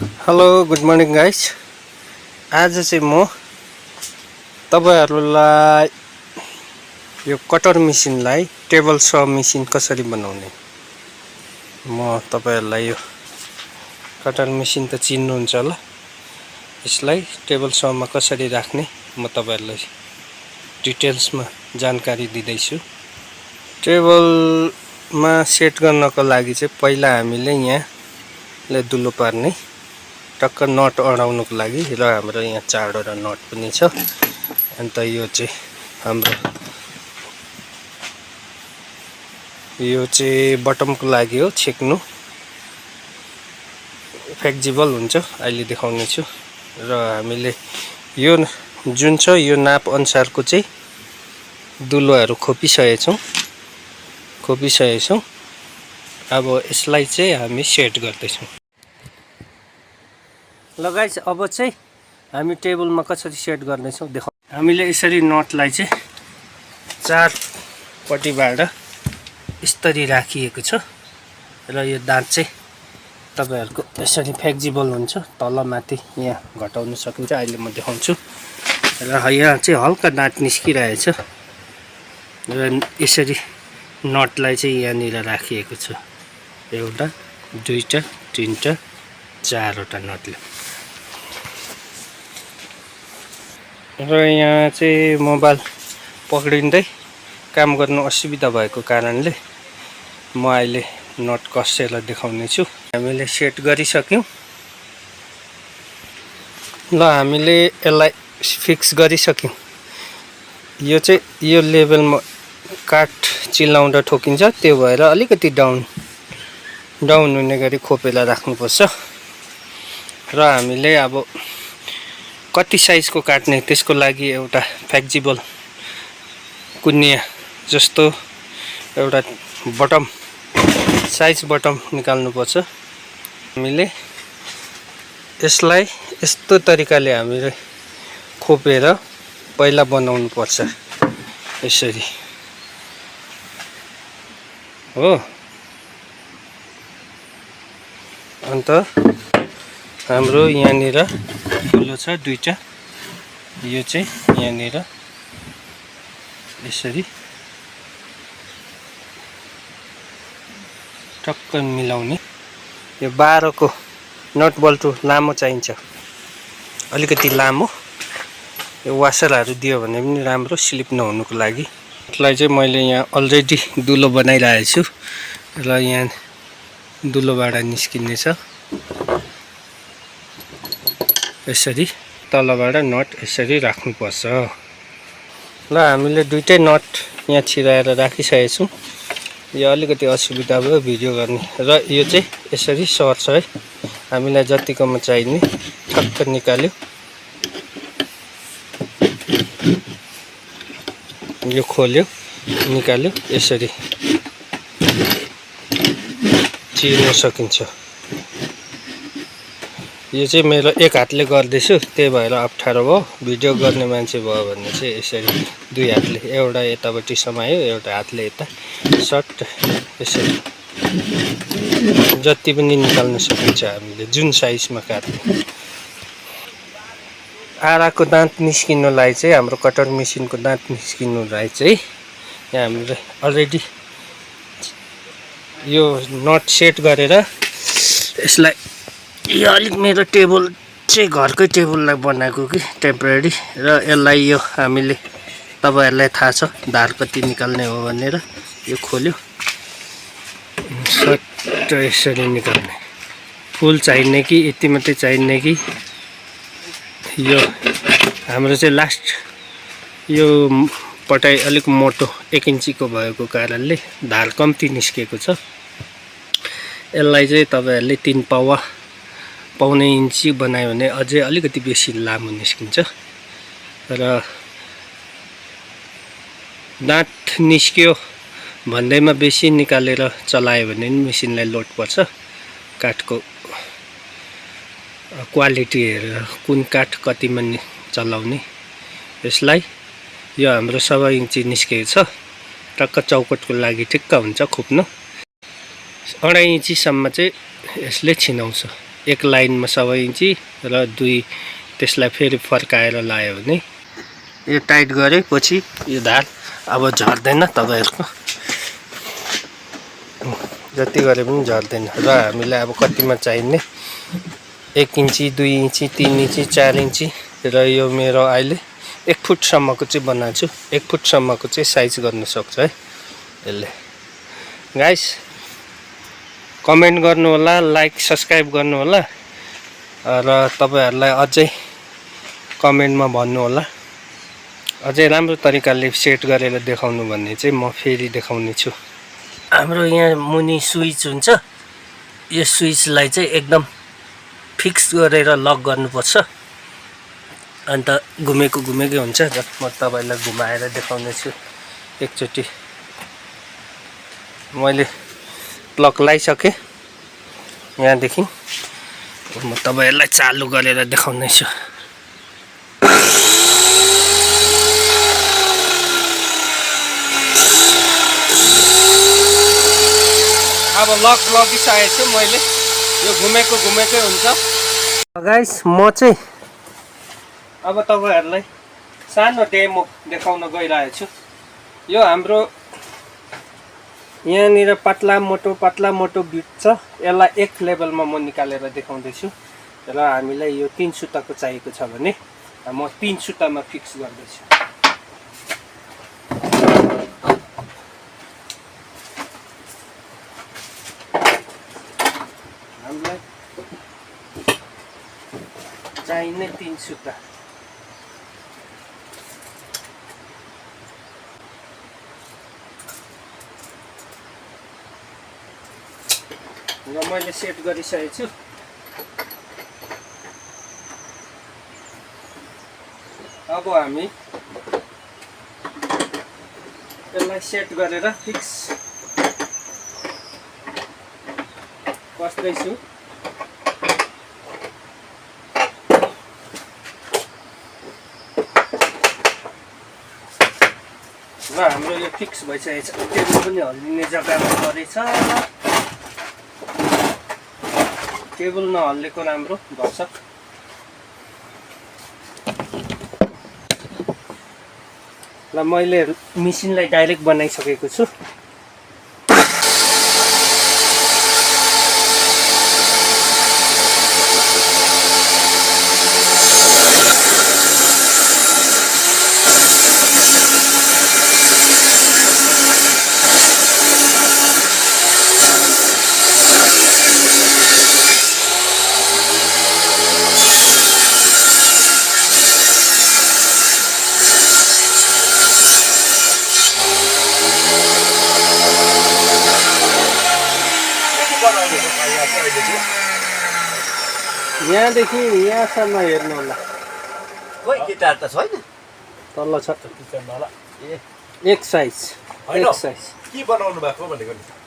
Hello good morning guys. आज चाहिँ म तपाईहरुलाई यो कटर मेसिनलाई टेबल सॉ मेसिन कसरी बनाउने म तपाईहरुलाई यो कटर मेसिन त चिन्नुहुन्छ होला। यसलाई टेबल सॉ मा कसरी राख्ने म तपाईहरुलाई डिटेल्समा जानकारी दिँदैछु। टेबल मा सेट गर्नको लागि चाहिँ पहिला हामीले यहाँ दुलो पार्ने टक्क नट अडाउनको लागि र हाम्रो यहाँ 4 वटा नट पनि छ। अन्त यो चाहिँ हाम्रो यो चाहिँ बटमको लागि हो, छेक्नु फ्लेक्सिबल हुन्छ। अहिले देखाउने छु र हामीले यो जुन छ यो नाप अनुसारको चाहिँ दुलोहरु खोपिसकेछौं। अब यसलाई चाहिँ हामी सेट गर्दैछौं। ल गाइस, अब चाहिँ हामी टेबलमा कसरी सेट गर्नेछौं देखाउ। हामीले यसरी नटलाई चाहिँ 4 पट्टिबाट यसरी राखिएको छ र यो दाँत चाहिँ तपाईहरुको यसरी फ्लेक्सिबल हुन्छ। तल माथि यहाँ घटाउन सकिन्छ। अहिले म देखाउँछु। र यहाँ चाहिँ हल्का दाँत निस्किरहेछ र यसरी नटलाई चाहिँ यहाँनिर राखिएको छ। एउटा, दुईटा, तीनटा, 4 वटा नटले। र यहाँ चाहिँ मोबाइल पक्रिँदै काम गर्नु असुविधा भएको कारणले म अहिले नट कसेर देखाउने छु। हामीले सेट गरिसक्यौं। ल हामीले यसलाई फिक्स गरिसक्यौं। यो चाहिँ यो लेभलमा काठ चिलाउँदा ठोकिन्छ, त्यो भएर अलिकति डाउन हुने गरी खोपेर राख्नुपर्छ। र हामीले अब कति साइजको काट्ने त्यसको लागि एउटा फ्लेक्सिबल कुन्या जस्तो एउटा बटम साइज बटम निकाल्नु पर्छ। हामीले यसलाई यस्तो तरिकाले हामीले खोपेर पहिला बनाउनु पर्छ। यसरी हो। अन्त हाम्रो यहाँनिर दुलो छ दुईटा। यो चाहिँ यहाँनिर यसरी टक्क मिलाउने। यो 12 को नट बल्टु लामो चाहिन्छ, अलिकति लामो। यो वासरहरु दियो भने पनि राम्रो स्लिप नहुनुको लागि। यसलाई चाहिँ मैले यहाँ अलरेडी दुलो बनाइरहेको छु र यहाँ दुलोबाट निस्किने छ। यसरी तलबाट नट यसरी राख्नुपर्छ। ल हामीले दुईटै नट यहाँ छिराएर राखिसकेका छौं। यो अलिकति असुविधा भयो भिडियो गर्ने र यो चाहिँ यसरी सर्छ है। हामीलाई जतिकोमा चाहिने ठक्क निकाल्यो। यो खोल्यो निकाल्यो यसरी चिर्न सकिन्छ। यो चाहिँ मेरो एक हातले गर्दैछु, त्यही भएर अप्ठ्यारो भयो। भिडियो गर्ने मान्छे भयो भने चाहिँ यसरी दुई हातले, एउटा यतापट्टि समायो एउटा हातले यता सर्ट यसरी जति पनि निकाल्न सकिन्छ हामीले जुन साइजमा काट्ने। आराको दाँत निस्किनुलाई चाहिँ हाम्रो कटर मेसिनको दाँत निस्किनुलाई चाहिँ यहाँ हामीले अलरेडी यो नट सेट गरेर यसलाई यो अलिक मेरो टेबल चाहिँ घरकै टेबललाई बनाएको कि टेम्परेरी। र यसलाई यो हामीले तपाईहरुलाई थाहा छ धार कति निकाल्ने हो भनेर। यो खोल्यो सट्ट यसरी निकाल्ने। फुल चाहिने कि यति मात्रै चाहिने कि यो हाम्रो चाहिँ लास्ट यो पटाइ अलिक मोटो 1 इन्चीको भएको कारणले धार कम्ती निस्केको छ। यसलाई चाहिँ तपाईहरुले 3 पाउने इन्ची बनायो भने अझै अलिकति बेसी लामो निस्किन्छ। र दाँत निस्क्यो भन्दैमा बेसी निकालेर चलायो भने मेसिनलाई लोड पर्छ। काठको क्वालिटी हेरेर कुन काठ कतिमा चलाउने। यसलाई यो हाम्रो 1.5 इन्ची निस्केको छ। टक्क चौकटको लागि ठिक्क हुन्छ खोप्न। 2.5 इन्ची सम्म चाहिँ यसले छिनाउँछ। एक लाइनमा 1.5 इन्ची र 2 त्यसलाई फेरि फर्काएर लायो भने यो टाइट गरेपछि यो धार अब झर्दैन तपाईहरुको जति गरे पनि झर्दैन र हामीलाई अब कतिमा चाहिने 1 इन्ची 2 इन्ची 3 इन्ची 4 इन्ची र यो मेरो अहिले 1 फुटसम्मको चाहिँ बनाउँछु 1 फुटसम्मको चाहिँ साइज गर्न सक्छ है यसले गाइस कमेन्ट गर्नु होला लाइक सब्स्क्राइब गर्नु होला र तपाईहरुलाई अझै कमेन्टमा भन्नु होला अझै राम्रो तरिकाले सेट गरेर देखाउनु भन्ने चाहिँ म फेरि देखाउने छु हाम्रो यहाँ मुनि स्विच हुन्छ यो स्विचलाई चाहिँ एकदम फिक्स गरेर लक गर्नुपर्छ अन्त घुमेको घुमेकै हुन्छ म तपाईलाई घुमाएर देखाउने छु एकचोटी मैले प्लग लगाइसके यहाँदेखि म तपाईहरुलाई चालु गरेर देखाउने छु अब लक लगिसकेको छु मैले यो घुमेको घुमेकै हुन्छ गाइस म चाहिँ अब तपाईहरुलाई सानो डेमो देखाउन गइरहेको छु यो हाम्रो यहाँनिर पतला मोटो बिट छ यसलाई एक लेभलमा म निकालेर देखाउँदै छु र हामीलाई यो 3 सुताको चाहिएको छ भने म 3 सुतामा फिक्स गर्दै छु हामीलाई चाहिने 3 सुता र मैले सेट गरिसकेको छु अब हामी यसलाई सेट गरेर फिक्स बस्दैछु र हाम्रो यो फिक्स भइसकेको छ टेबल पनि हल्लिने जग्गामा परेछ टेबल नहल्लेको राम्रो दर्शक ल मैले मेसिनलाई डाइरेक्ट बनाइसकेको छु यहाँदेखि यहाँसम्म हेर्नु होला खोइ गिटार त छैन तल्ल छ किचनमा होला ए एक साइज हैन एक साइज के बनाउनु भएको भनेको नि